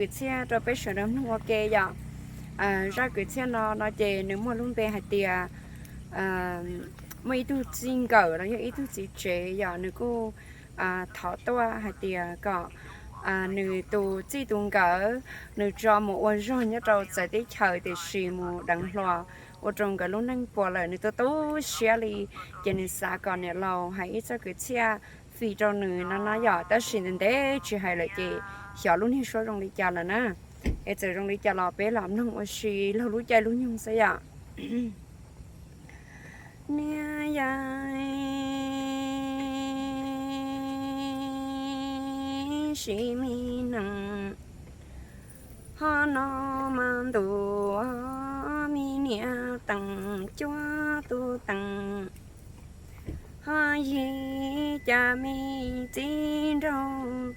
Kwv txhiaj rau peb sawv daws mloog ua ke yom. Zaj kwv txhiaj no no ces nws muaj lub npe hais tias muaj ib tug txij nkawm los yog ib tug txiv tsev yom, nws kuj thov tuaj hais tias kom nws tus txij tus nkawm nws tso mus ua zog nyob rau txawv teb chaws, tiam sis mus deev hluas ua rau nkawd lub neej puas lawm, nws tu tu siab li. Ces nws xav kom niam laus hais ib txoj kwv txhiaj fim rau nws no no yom, tab sis ntev ntev tsis hais lawm ces xyov lub niag suab zoo li cas lawm na. Es txawm zoo li cas los peb los mloog ua si laug lub caij lub nyoog xwb yom. Niam yau, sim me nees, ho no mas ntuj, me niam teem cuab tus teem, ho yig cas me txiv nraug,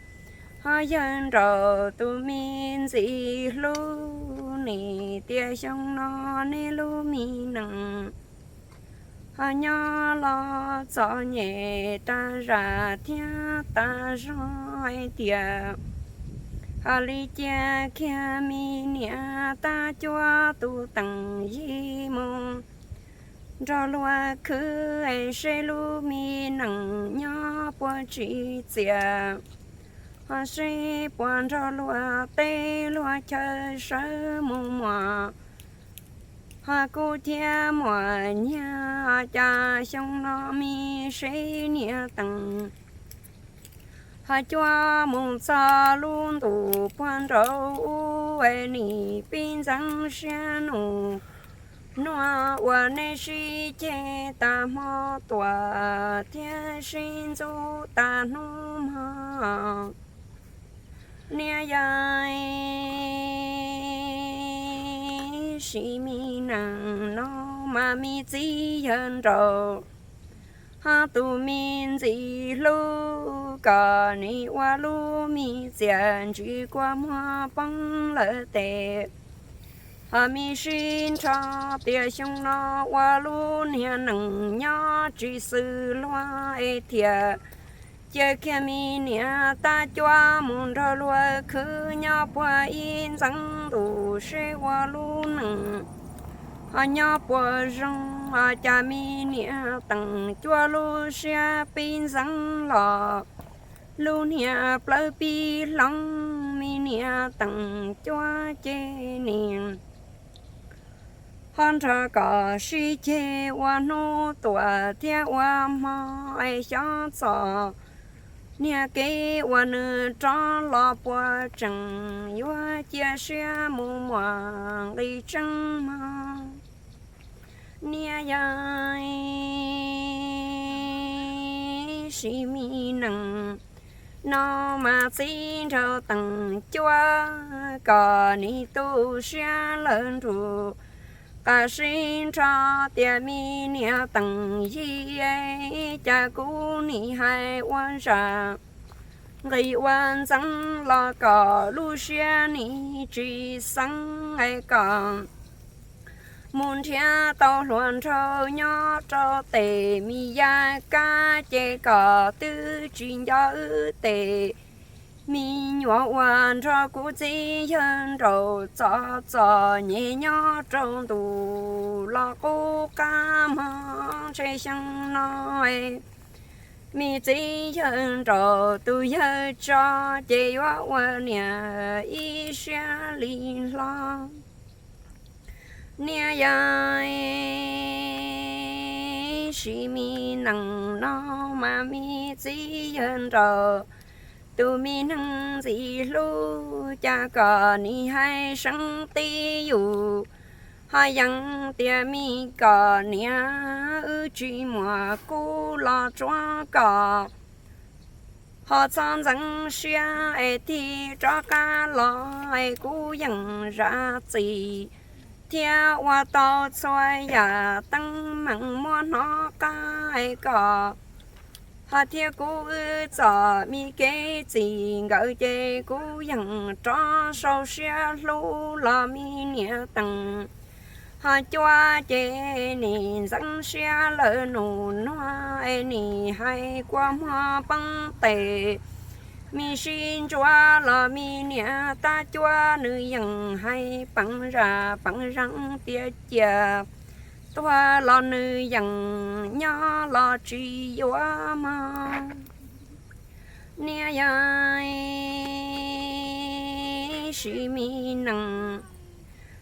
ho yawg nraug tus me ntxim hlub, nim tiam xyoo no nej lub me nees ho nyob los txom nyem tas zam thiab tas zog hais tias, ho li cia kiag me niam tab cuab tus teem yig mus nrog luag khwv, seb lub me nees nyob puas tsim txiaj, ho seb puas nrog luag teb luag chaw sawv mus muam, ho kuj thiab muam nyiag, cas xyoo no me seb niam teem ho cuab mus txog lub ntuj puag nraud ub, nim pib ntxeev siab nus nua uas nej sib ceg tas hmo tuam thiab sib ntxub tas hnub hmo. Niam yau, sim me nees no mas me txiv yawg nraug ho tus me ntxim hlub, kom nim ua lub me txiaj ntsim kua muag poob lawm tes, ho me sib nrho tias xyoo no ua lub niag nees nyob tsis xws luag es thiaj cia kiag me niam tab cuab mus nrog luag khwv nyob puag ib ntxeev ntus seb ua lub nees ho nyob puas zoo, ho cas me niam teem cuab lub siab pib ntxeev los lub niag plawv pib hloov, me niam teem cuab ces nim ho nrog kom sib ceg ua hnub tuam thiab ua hmo es xyov txom niag kev uas nws rov los puas tseem yuav cia siab mus muam nqis tseeb mog. Niam yau, sim me nees no mas txiv nraug teem cuab, kom nim tu siab lawm nrug qas sib nrho tias me niam teem yig, cas kuv nim hais ua zam nqis ua ntxeev los kom lub siab nim tsis xeeb es kom mus nrhiav tau hluas nraug nyob rau tes me yaj kab ces kom twb tsis nco wb tes me nyuam uas nrog kuv txiv yawg nraug txom txom nyem nyob rau ntu los qub qab hmo ntshe xyoo no me txiv yawg nraug tus yawg tso ces yuav ua niam ib siab li hlo. Niam yau, sim me nees no mas me txiv yawg nraug tus me neeg ntxim hlub, cas kom nim hais seeb tib yus ho yees tias me kom niam wb tsis muam kuv los tsuav kom ho txhob ntxeev siab es thiaj rov qab los es kuv yeem zam txim thiab ua tau txhua yam teeb meem muab hnov qab es kom ho thiab kuv wb txom me kev txim nkawm ces kuv yeem rov sau siab hlub los me niam teem ho cuab ces nim ntxeev siab lawm nus nuag es nim hais kua muag poob tes Me sib ntsuab los me niam tab cuab nws yeem hais peev zam peev zeej tias cia tuag los nws yeem nyob los tsis yuav mog. Niam yog ib sim me nees,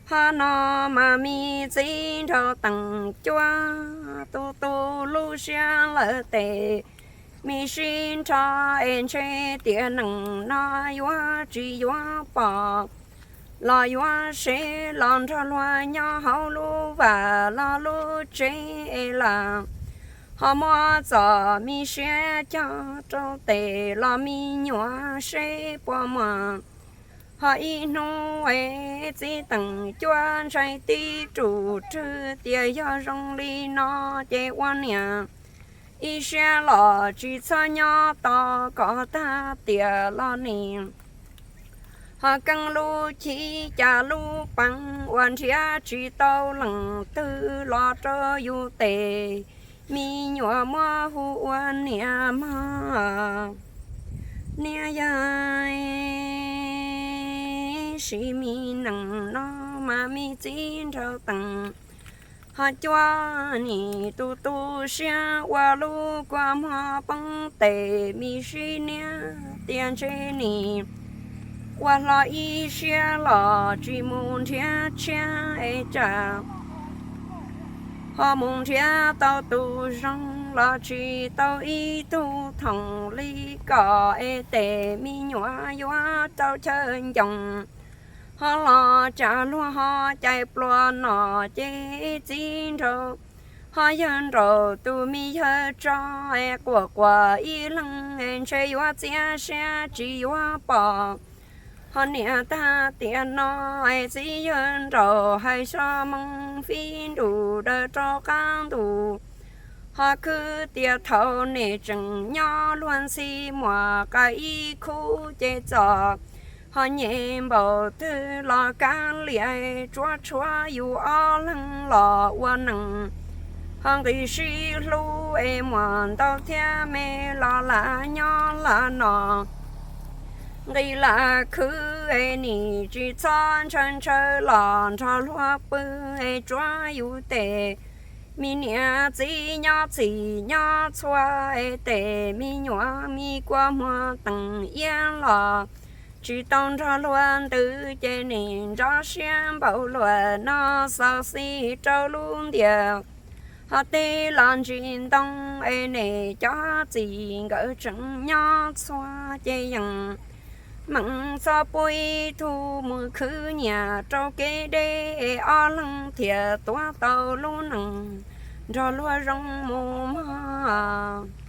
ho no mas me txiv nraug teem cuab tu tu lub siab lawm tes me sib nrho es ntshe tias nees no yuav tsis yuav pom los yuav sev los nrog luag nyob hauv lub vaj los lub tsev es lawm. Ho muab txom me siab cog rau tes los me nyuam seb puas muaj. Ho ib hnub es txiv teem cuab ntshai tib rum rwg tias yog zoo li no ces ua niam ib siab los tsis txhob nyob tos kom tag tiam los nim ho keeb lub chim cas lub peev uas nrhiav tsis tau leej twg los rau yus tes me nyuam muab hu ua niam mog. Niam yog ib sim me nees no mas me txiv nraug teem ho cuab nim tu tu siab ua lub kua muag poob tes me sib niab tias ntshe nim ua hlo ib siab los tsis mus nrhiav tshiab es tsam ho mus nrhiav tau tus zoo los tsis tau ib tug thoom li kom es tes me nyuam yuav tau chaw ncoos ho los tsam luag ho cais plua no ces txiv nraug ho yawg nraug tus me yawg tso es quaj quaj ib leeg es ntshe yuav txiav siab tsis yuav pom. Ho niam tag tiam no es txiv yawg nraug hais so moo fib ntus daws rau qab ntuj ho khwb tias thaum nim tseem nyob luag ntxhi muas qaib ib khub ces txom ho nyem npaum twg los kav liam tsuav tshuav yus ob leeg los ua neej ho nqis sib hlub es muaj ntau thiab me los lam nyob lam no nqis lam khwv es nim tsis txhob ntshaw ntshaw los nrog luag pw es tsuav yus tes me niam txiv nyob txhis nyob txhua es tes me nyuam me kua muag teem iab los tsis tau nrog luag ntws ces nim nrov siab npaum luaj no xaus xis rau lub ntiaj ho teb los ntsis ntoo es nim cov txiv nkawd tseem nyob txhua ces yeej meem txhob pub ib tug mus khwv nyiam rau kev deb es ob leeg thiaj tuav tau lub neej nrog luag zoo mus mog.